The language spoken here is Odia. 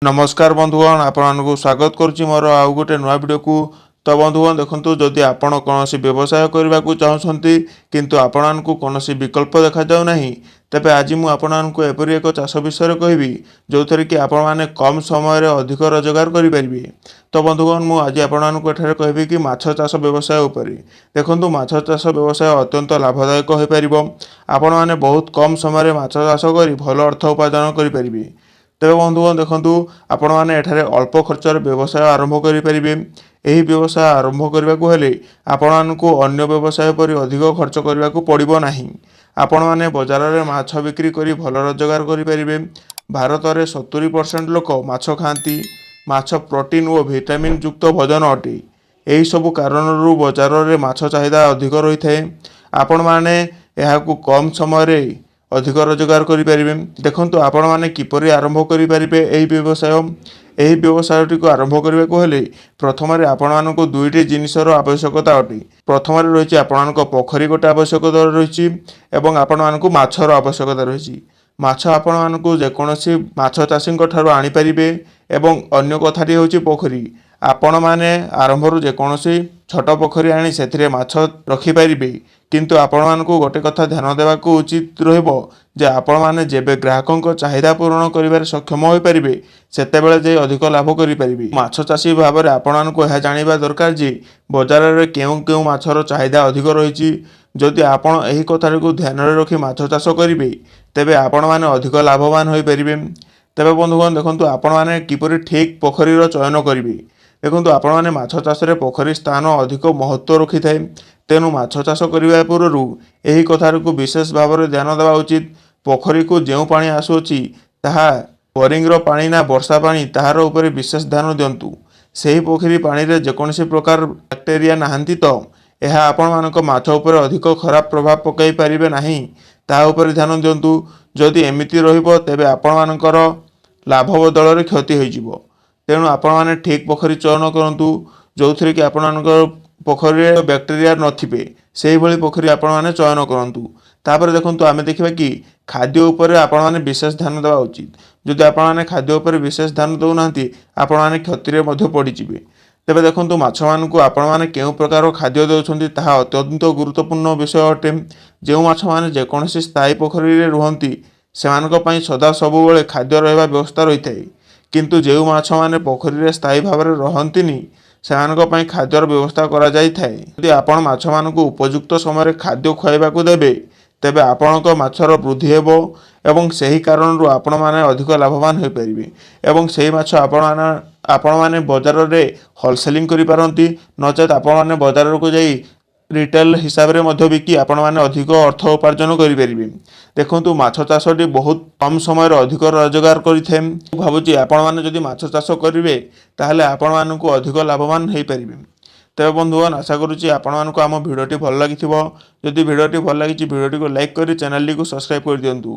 ନମସ୍କାର ବନ୍ଧୁଗଣ, ଆପଣମାନଙ୍କୁ ସ୍ୱାଗତ କରୁଛି ମୋର ଆଉ ଗୋଟେ ନୂଆ ଭିଡ଼ିଓକୁ। ତ ବନ୍ଧୁଗଣ ଦେଖନ୍ତୁ, ଯଦି ଆପଣ କୌଣସି ବ୍ୟବସାୟ କରିବାକୁ ଚାହୁଁଛନ୍ତି କିନ୍ତୁ ଆପଣମାନଙ୍କୁ କୌଣସି ବିକଳ୍ପ ଦେଖାଯାଉ ନାହିଁ, ତେବେ ଆଜି ମୁଁ ଆପଣମାନଙ୍କୁ ଏପରି ଏକ ଚାଷ ବିଷୟରେ କହିବି ଯେଉଁଥିରେ କି ଆପଣମାନେ କମ୍ ସମୟରେ ଅଧିକ ରୋଜଗାର କରିପାରିବେ। ତ ବନ୍ଧୁଗଣ, ମୁଁ ଆଜି ଆପଣମାନଙ୍କୁ ଏଠାରେ କହିବି କି ମାଛ ଚାଷ ବ୍ୟବସାୟ ଉପରେ। ଦେଖନ୍ତୁ, ମାଛ ଚାଷ ବ୍ୟବସାୟ ଅତ୍ୟନ୍ତ ଲାଭଦାୟକ ହୋଇପାରିବ। ଆପଣମାନେ ବହୁତ କମ୍ ସମୟରେ ମାଛ ଚାଷ କରି ଭଲ ଅର୍ଥ ଉପାର୍ଜନ କରିପାରିବେ। ତେବେ ବନ୍ଧୁଗଣ ଦେଖନ୍ତୁ, ଆପଣମାନେ ଏଠାରେ ଅଳ୍ପ ଖର୍ଚ୍ଚରେ ବ୍ୟବସାୟ ଆରମ୍ଭ କରିପାରିବେ। ଏହି ବ୍ୟବସାୟ ଆରମ୍ଭ କରିବାକୁ ହେଲେ ଆପଣମାନଙ୍କୁ ଅନ୍ୟ ବ୍ୟବସାୟ ପରି ଅଧିକ ଖର୍ଚ୍ଚ କରିବାକୁ ପଡ଼ିବ ନାହିଁ। ଆପଣମାନେ ବଜାରରେ ମାଛ ବିକ୍ରି କରି ଭଲ ରୋଜଗାର କରିପାରିବେ। ଭାରତରେ 70% ଲୋକ ମାଛ ଖାଆନ୍ତି। ମାଛ ପ୍ରୋଟିନ୍ ଓ ଭିଟାମିନ୍ ଯୁକ୍ତ ଭୋଜନ ଅଟେ। ଏହିସବୁ କାରଣରୁ ବଜାରରେ ମାଛ ଚାହିଦା ଅଧିକ ରହିଥାଏ। ଆପଣମାନେ ଏହାକୁ କମ୍ ସମୟରେ ଅଧିକ ରୋଜଗାର କରିପାରିବେ। ଦେଖନ୍ତୁ, ଆପଣମାନେ କିପରି ଆରମ୍ଭ କରିପାରିବେ ଏହି ବ୍ୟବସାୟ। ଏହି ବ୍ୟବସାୟଟିକୁ ଆରମ୍ଭ କରିବାକୁ ହେଲେ ପ୍ରଥମରେ ଆପଣମାନଙ୍କୁ ଦୁଇଟି ଜିନିଷର ଆବଶ୍ୟକତା ଅଟେ। ପ୍ରଥମରେ ରହିଛି ଆପଣମାନଙ୍କ ପୋଖରୀ ଗୋଟେ ଆବଶ୍ୟକତା ରହିଛି ଏବଂ ଆପଣମାନଙ୍କୁ ମାଛର ଆବଶ୍ୟକତା ରହିଛି। ମାଛ ଆପଣମାନଙ୍କୁ ଯେକୌଣସି ମାଛ ଚାଷୀଙ୍କ ଠାରୁ ଆଣିପାରିବେ ଏବଂ ଅନ୍ୟ କଥାଟି ହେଉଛି ପୋଖରୀ। ଆପଣମାନେ ଆରମ୍ଭରୁ ଯେକୌଣସି ଛୋଟ ପୋଖରୀ ଆଣି ସେଥିରେ ମାଛ ରଖିପାରିବେ, କିନ୍ତୁ ଆପଣମାନଙ୍କୁ ଗୋଟେ କଥା ଧ୍ୟାନ ଦେବାକୁ ଉଚିତ ରହିବ ଯେ ଆପଣମାନେ ଯେବେ ଗ୍ରାହକଙ୍କ ଚାହିଦା ପୂରଣ କରିବାରେ ସକ୍ଷମ ହୋଇପାରିବେ, ସେତେବେଳେ ଯାଇ ଅଧିକ ଲାଭ କରିପାରିବେ। ମାଛ ଚାଷୀ ଭାବରେ ଆପଣମାନଙ୍କୁ ଏହା ଜାଣିବା ଦରକାର ଯେ ବଜାରରେ କେଉଁ କେଉଁ ମାଛର ଚାହିଦା ଅଧିକ ରହିଛି। ଯଦି ଆପଣ ଏହି କଥାଟିକୁ ଧ୍ୟାନରେ ରଖି ମାଛ ଚାଷ କରିବେ, ତେବେ ଆପଣମାନେ ଅଧିକ ଲାଭବାନ ହୋଇପାରିବେ। ତେବେ ବନ୍ଧୁଗଣ ଦେଖନ୍ତୁ, ଆପଣମାନେ କିପରି ଠିକ୍ ପୋଖରୀର ଚୟନ କରିବେ। ଦେଖନ୍ତୁ, ଆପଣମାନେ ମାଛ ଚାଷରେ ପୋଖରୀ ସ୍ଥାନ ଅଧିକ ମହତ୍ତ୍ୱ ରଖିଥାଏ। ତେଣୁ ମାଛ ଚାଷ କରିବା ପୂର୍ବରୁ ଏହି କଥାଟିକୁ ବିଶେଷ ଭାବରେ ଧ୍ୟାନ ଦେବା ଉଚିତ। ପୋଖରୀକୁ ଯେଉଁ ପାଣି ଆସୁଅଛି ତାହା ବୋରିଂର ପାଣି ନା ବର୍ଷା ପାଣି, ତାହାର ଉପରେ ବିଶେଷ ଧ୍ୟାନ ଦିଅନ୍ତୁ। ସେହି ପୋଖରୀ ପାଣିରେ ଯେକୌଣସି ପ୍ରକାର ବ୍ୟାକ୍ଟେରିଆ ନାହାନ୍ତି ତ, ଏହା ଆପଣମାନଙ୍କ ମାଛ ଉପରେ ଅଧିକ ଖରାପ ପ୍ରଭାବ ପକାଇ ପାରିବେ ନାହିଁ, ତାହା ଉପରେ ଧ୍ୟାନ ଦିଅନ୍ତୁ। ଯଦି ଏମିତି ରହିବ, ତେବେ ଆପଣମାନଙ୍କର ଲାଭ ବଦଳରେ କ୍ଷତି ହୋଇଯିବ। ତେଣୁ ଆପଣମାନେ ଠିକ୍ ପୋଖରୀ ଚୟନ କରନ୍ତୁ, ଯେଉଁଥିରେ କି ଆପଣମାନଙ୍କ ପୋଖରୀରେ ବ୍ୟାକ୍ଟେରିଆ ନଥିବେ। ସେଇଭଳି ପୋଖରୀ ଆପଣମାନେ ଚୟନ କରନ୍ତୁ। ତାପରେ ଦେଖନ୍ତୁ, ଆମେ ଦେଖିବା କି ଖାଦ୍ୟ ଉପରେ ଆପଣମାନେ ବିଶେଷ ଧ୍ୟାନ ଦେବା ଉଚିତ। ଯଦି ଆପଣମାନେ ଖାଦ୍ୟ ଉପରେ ବିଶେଷ ଧ୍ୟାନ ଦେଉନାହାନ୍ତି, ଆପଣମାନେ କ୍ଷତିରେ ମଧ୍ୟ ପଡ଼ିଯିବେ। ତେବେ ଦେଖନ୍ତୁ, ମାଛମାନଙ୍କୁ ଆପଣମାନେ କେଉଁ ପ୍ରକାର ଖାଦ୍ୟ ଦେଉଛନ୍ତି ତାହା ଅତ୍ୟନ୍ତ ଗୁରୁତ୍ୱପୂର୍ଣ୍ଣ ବିଷୟ ଅଟେ। ଯେଉଁ ମାଛମାନେ ଯେକୌଣସି ସ୍ଥାୟୀ ପୋଖରୀରେ ରୁହନ୍ତି, ସେମାନଙ୍କ ପାଇଁ ସଦା ସବୁବେଳେ ଖାଦ୍ୟ ରହିବା ବ୍ୟବସ୍ଥା ରହିଥାଏ। କିନ୍ତୁ ଯେଉଁ ମାଛମାନେ ପୋଖରୀରେ ସ୍ଥାୟୀ ଭାବରେ ରହନ୍ତିନି, ସେମାନଙ୍କ ପାଇଁ ଖାଦ୍ୟର ବ୍ୟବସ୍ଥା କରାଯାଇଥାଏ। ଯଦି ଆପଣ ମାଛମାନଙ୍କୁ ଉପଯୁକ୍ତ ସମୟରେ ଖାଦ୍ୟ ଖୁଆଇବାକୁ ଦେବେ, ତେବେ ଆପଣଙ୍କ ମାଛର ବୃଦ୍ଧି ହେବ ଏବଂ ସେହି କାରଣରୁ ଆପଣମାନେ ଅଧିକ ଲାଭବାନ ହୋଇପାରିବେ ଏବଂ ସେହି ମାଛ ଆପଣମାନେ ବଜାରରେ ହୋଲସେଲିଂ କରିପାରନ୍ତି, ନଚେତ୍ ଆପଣମାନେ ବଜାରକୁ ଯାଇ ରିଟେଲ ହିସାବରେ ମଧ୍ୟ ବିକି ଆପଣମାନେ ଅଧିକ ଅର୍ଥ ଉପାର୍ଜନ କରିପାରିବେ। ଦେଖନ୍ତୁ, ମାଛ ଚାଷଟି ବହୁତ କମ୍ ସମୟରେ ଅଧିକ ରୋଜଗାର କରିଥାଏ। ମୁଁ ଭାବୁଛି ଆପଣମାନେ ଯଦି ମାଛ ଚାଷ କରିବେ, ତାହେଲେ ଆପଣମାନଙ୍କୁ ଅଧିକ ଲାଭବାନ ହୋଇପାରିବେ। ତେବେ ବନ୍ଧୁଗଣ, ଆଶା କରୁଛି ଆପଣମାନଙ୍କୁ ଆମ ଭିଡ଼ିଓଟି ଭଲ ଲାଗିଥିବ। ଯଦି ଭିଡ଼ିଓଟି ଭଲ ଲାଗିଛି, ଭିଡ଼ିଓଟିକୁ ଲାଇକ୍ କରି ଚ୍ୟାନେଲଟିକୁ ସବସ୍କ୍ରାଇବ୍ କରିଦିଅନ୍ତୁ।